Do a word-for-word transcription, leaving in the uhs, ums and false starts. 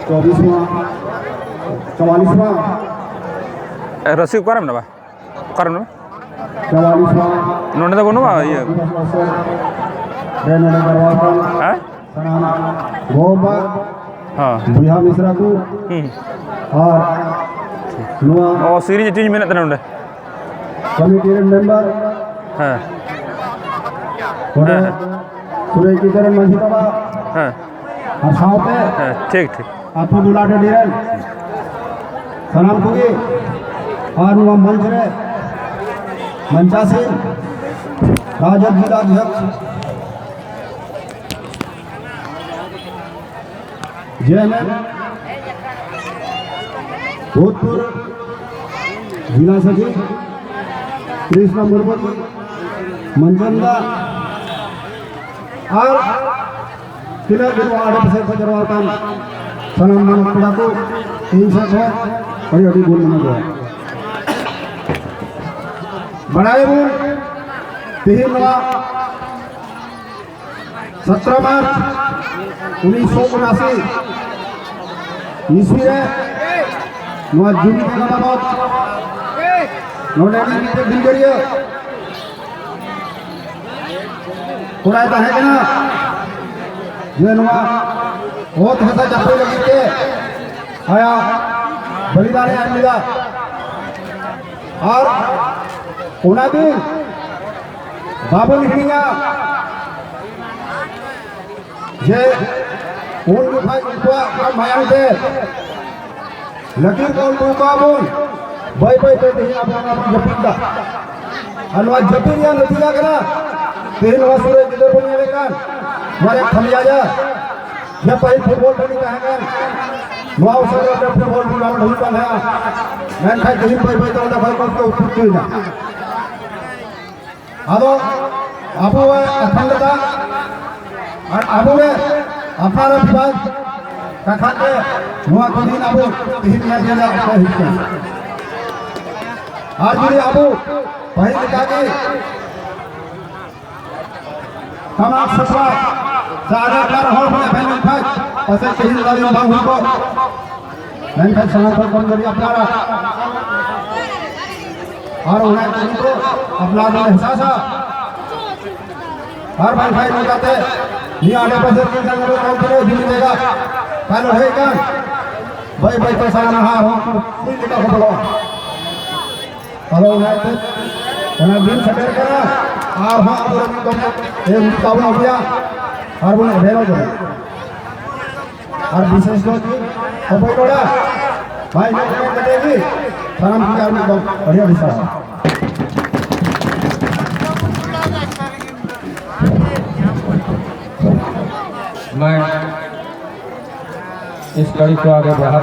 ᱪᱚᱵᱵᱤᱥ ᱢᱟ, ᱪᱩᱣᱟᱞᱤᱥ ᱢᱟ᱾ ᱮ, ᱨᱟᱹᱥᱤ ᱚᱠᱟᱨᱮ ᱢᱮᱱᱟᱜᱼᱟ? ᱚᱠᱟᱨᱮ ᱢᱮᱱᱟᱜᱼᱟ? ᱪᱩᱣᱟᱞᱤᱥ ᱢᱟ᱾ ᱱᱚᱰᱮ ᱫᱚ ᱵᱟᱹᱱᱩᱜᱼᱟ, ᱤᱭᱟᱹ᱾ ᱫᱤᱵᱚᱥ ᱚᱵᱥᱚᱨ ᱨᱮ ᱱᱚᱰᱮ ᱡᱟᱨᱣᱟ ᱟᱠᱟᱱ ᱦᱮᱸ? ᱥᱟᱱᱟᱢ ᱜᱚ ᱵᱟᱵᱟ, ᱦᱮᱸ᱾ ᱵᱚᱭᱦᱟ ᱢᱤᱥᱨᱟ ᱠᱚ ᱦᱩᱸ᱾ ᱟᱨ ᱱᱚᱣᱟ ᱚ, ᱥᱮᱨᱮᱧ ᱴᱤᱢ ᱢᱮᱱᱟᱜ ᱛᱟᱦᱮᱱᱟ ᱱᱚᱰᱮ᱾ ᱠᱚᱢᱤᱴᱤ ᱨᱮᱱ ᱢᱮᱢᱵᱟᱨ, ᱦᱮᱸ᱾ ᱱᱚᱰᱮ ᱦᱮᱸ, ᱦᱮᱸ᱾ ᱥᱩᱨᱟᱹᱭᱠᱮᱛᱟ ᱨᱮᱱ ᱢᱟᱹᱡᱷᱤ ᱵᱟᱵᱟ, ᱦᱮᱸ᱾ ᱟᱨ ᱥᱟᱶᱛᱮ ᱦᱮᱸ, ᱴᱷᱤᱠ, ᱴᱷᱤᱠ᱾ ᱟᱹᱛᱩ ᱴᱚᱞᱟ ᱴᱟᱺᱰᱤ ᱨᱮᱱ ᱥᱟᱱᱟᱢ ᱠᱚᱜᱮ, ᱟᱨ ᱱᱚᱣᱟ ᱢᱚᱧᱪ ᱨᱮ ᱢᱚᱧᱪᱟᱥᱤᱱ ᱨᱟᱡᱚᱫ ᱡᱮᱞᱟ ᱚᱫᱷᱭᱚᱠᱥ ᱡᱮ ᱮᱢ ᱮᱢ ᱵᱷᱩᱛᱯᱩᱨ ᱡᱮᱞᱟ ᱥᱚᱪᱤᱵᱽ ᱠᱨᱤᱥᱱᱟ ᱢᱩᱨᱢᱩ ᱡᱤ, ᱢᱚᱧᱪᱚᱱ ᱫᱟ ᱟᱨ ᱛᱤᱱᱟᱹᱜ ᱜᱮ ᱱᱚᱣᱟ ᱟᱰᱮ ᱯᱟᱥᱮ ᱠᱷᱚᱱ ᱡᱟᱨᱣᱟ ᱟᱠᱟᱱ ᱥᱟᱱᱟᱢ ᱢᱟᱱᱚᱛ ᱯᱮᱲᱟ ᱠᱚ, ᱤᱧ ᱥᱮᱫ ᱠᱷᱚᱱ ᱟᱹᱰᱤ ᱟᱹᱰᱤ ᱜᱩᱱ ᱢᱟᱱᱟᱣ ᱡᱚᱦᱟᱨ᱾ ᱵᱟᱲᱟᱭᱟᱵᱚᱱ ᱛᱮᱦᱮᱧ ᱱᱚᱣᱟ ᱥᱚᱛᱨᱚ ᱢᱟᱨᱪ ᱩᱱᱤᱥᱥᱚ ᱩᱱᱟᱥᱤ ᱤᱥᱣᱤ ᱨᱮ ᱱᱚᱣᱟ ᱡᱩᱢᱤ ᱡᱟᱭᱜᱟ ᱵᱟᱵᱚᱫ ᱱᱚᱰᱮ ᱨᱤᱱᱤᱡ ᱢᱤᱫᱴᱮᱱ ᱫᱤᱞᱜᱟᱹᱨᱤᱭᱟᱹ ᱠᱚᱲᱟᱭ ᱛᱟᱦᱮᱸ ᱠᱟᱱᱟ, ᱡᱮ ᱱᱚᱣᱟ ᱚᱛ ᱦᱟᱥᱟ ᱪᱟᱯᱮ ᱞᱟᱹᱜᱤᱫ ᱛᱮ ᱟᱭᱟᱜ ᱵᱚᱞᱤᱫᱟᱱᱮ ᱮᱢ ᱞᱮᱫᱟ᱾ ᱟᱨ ᱚᱱᱟ ᱫᱤᱱ ᱵᱟᱵᱚᱱ ᱦᱤᱲᱤᱧᱟ᱾ ᱡᱮ ᱩᱱ ᱡᱚᱠᱷᱟᱡ ᱩᱱᱠᱩᱣᱟᱜ ᱢᱟᱭᱟᱝ ᱛᱮ ᱞᱟᱹᱠᱤᱨ ᱠᱚ ᱩᱰᱩᱠ ᱠᱚᱣᱟ ᱵᱚᱱ, ᱵᱟᱹᱭ ᱵᱟᱹᱭ ᱛᱮ ᱛᱮᱦᱮᱧ ᱟᱵᱚ ᱚᱱᱟ ᱵᱚᱱ ᱡᱟᱹᱯᱤᱫ ᱮᱫᱟ᱾ ᱟᱨ ᱱᱚᱣᱟ ᱡᱟᱹᱯᱤᱫ ᱨᱮᱭᱟᱜ ᱱᱟᱹᱛᱤᱡᱟ ᱠᱟᱱᱟ ᱛᱮᱦᱮᱧ ᱱᱚᱣᱟ ᱥᱩᱨ ᱨᱮ ᱜᱤᱫᱽᱨᱟᱹ ᱵᱚᱱ ᱧᱮᱞᱮᱫ ᱠᱟᱱ ᱱᱚᱣᱟ ᱨᱮᱭᱟᱜ ᱠᱷᱟᱢᱤᱭᱟᱡᱟ, ᱡᱮ ᱯᱟᱹᱦᱤᱞ ᱯᱷᱩᱴᱵᱚᱞ ᱴᱟᱺᱰᱤ ᱛᱟᱦᱮᱸ ᱠᱟᱱ, ᱱᱚᱣᱟ ᱩᱥᱟᱹᱨᱟ ᱨᱮ ᱯᱷᱩᱴᱵᱚᱞ ᱴᱩᱨᱱᱟᱢᱮᱱᱴ ᱦᱩᱭᱩᱜ ᱠᱟᱱ ᱛᱟᱦᱮᱸᱜᱼᱟ, ᱢᱮᱱᱠᱷᱟᱱ ᱛᱮᱦᱮᱧ ᱵᱟᱹᱭ ᱵᱟᱹᱭ ᱛᱮ ᱚᱸᱰᱮ ᱠᱷᱚᱱ ᱠᱚ ᱩᱛᱯᱚᱛᱛᱤᱭᱮᱱᱟ᱾ ᱟᱫᱚ ᱟᱵᱚ ᱟᱠᱷᱟᱱ ᱞᱮᱫᱟ ᱟᱨ ᱟᱵᱚ ᱜᱮ ᱟᱯᱱᱟᱨ ᱵᱤᱵᱟᱫ ᱠᱟᱛᱷᱟ ᱛᱮ ᱱᱚᱣᱟ ᱠᱚ ᱫᱤᱱ ᱟᱵᱚ ᱛᱮᱦᱮᱧ ᱧᱮᱞ ᱧᱮᱞ ᱚᱠᱛᱚ ᱦᱩᱭᱩᱜ ᱠᱟᱱᱟ᱾ ᱟᱨ ᱡᱩᱫᱤ ᱟᱵᱚ ᱯᱟᱹᱦᱤᱞ ᱞᱮᱠᱟᱜᱮ ᱴᱟᱢᱟᱠ ᱥᱟᱯᱲᱟᱣ ᱥᱮ ᱟᱜᱟᱨ ᱦᱚᱲ ᱦᱚᱸ ᱮᱵᱷᱮᱱ ᱞᱮᱱᱠᱷᱟᱱ ᱯᱟᱥᱮᱡ ᱛᱮᱦᱮᱧ ᱫᱟᱲᱮ ᱵᱟᱝ ᱦᱩᱭ ᱠᱚᱜ, ᱢᱮᱱᱠᱷᱟᱱ ᱥᱟᱱᱟᱢ ᱠᱷᱚᱱ ᱠᱚᱢ ᱡᱩᱫᱤ ᱟᱯᱱᱟᱨᱟ ᱟᱨ ᱚᱱᱟ ᱠᱟᱹᱢᱤ ᱠᱚ ᱟᱯᱱᱟᱨ ᱵᱚᱱ ᱮᱦᱥᱟᱥᱟ ᱟᱨ ᱵᱟᱝᱠᱷᱟᱱ ᱱᱚᱝᱠᱟᱛᱮ ᱱᱤᱭᱟᱹ ᱟᱰᱮ ᱯᱟᱥᱮ ᱨᱮᱱ ᱠᱟᱱ ᱠᱚ ᱠᱚ ᱡᱩᱢᱤ ᱡᱟᱭᱜᱟ ᱠᱟᱱ ᱦᱮᱡ ᱠᱟᱱ ᱵᱟᱹᱭ ᱵᱟᱹᱭ ᱛᱮ ᱥᱟᱱᱟᱢ ᱦᱟᱸᱜ ᱦᱚᱸ ᱠᱩᱲᱤ ᱞᱮᱠᱟ ᱠᱚ ᱵᱚᱞᱚᱜᱼᱟ᱾ ᱟᱫᱚ ᱚᱱᱟ ᱤᱭᱟᱹᱛᱮ ᱚᱱᱟ ᱫᱤᱱ ᱥᱮᱴᱮᱨ ᱠᱟᱱᱟ, ᱟᱨᱦᱚᱸ ᱟᱵᱚ ᱨᱮᱱ ᱠᱚ ᱮᱢ ᱛᱟᱵᱚᱱ ᱟᱹᱜᱩᱭᱟ ᱟᱨ ᱵᱚᱱ ᱮᱵᱷᱮᱱᱚᱜ ᱠᱟᱱᱟ᱾ ᱟᱨ ᱵᱤᱥᱮᱥ ᱫᱚ ᱪᱮᱫ ᱚᱠᱚᱭ ᱠᱚᱲᱟ ᱵᱟᱭ ᱧᱮᱞ ᱧᱟᱢ ᱠᱟᱛᱮ ᱜᱮ ᱥᱟᱱᱟᱢ ᱠᱚᱜᱮ ᱟᱨ ᱢᱤᱫ ᱫᱚᱢ ᱟᱹᱰᱤ ᱟᱹᱰᱤ ᱥᱟᱨᱦᱟᱣ᱾ मैं इस कड़ी को आगे बढ़ा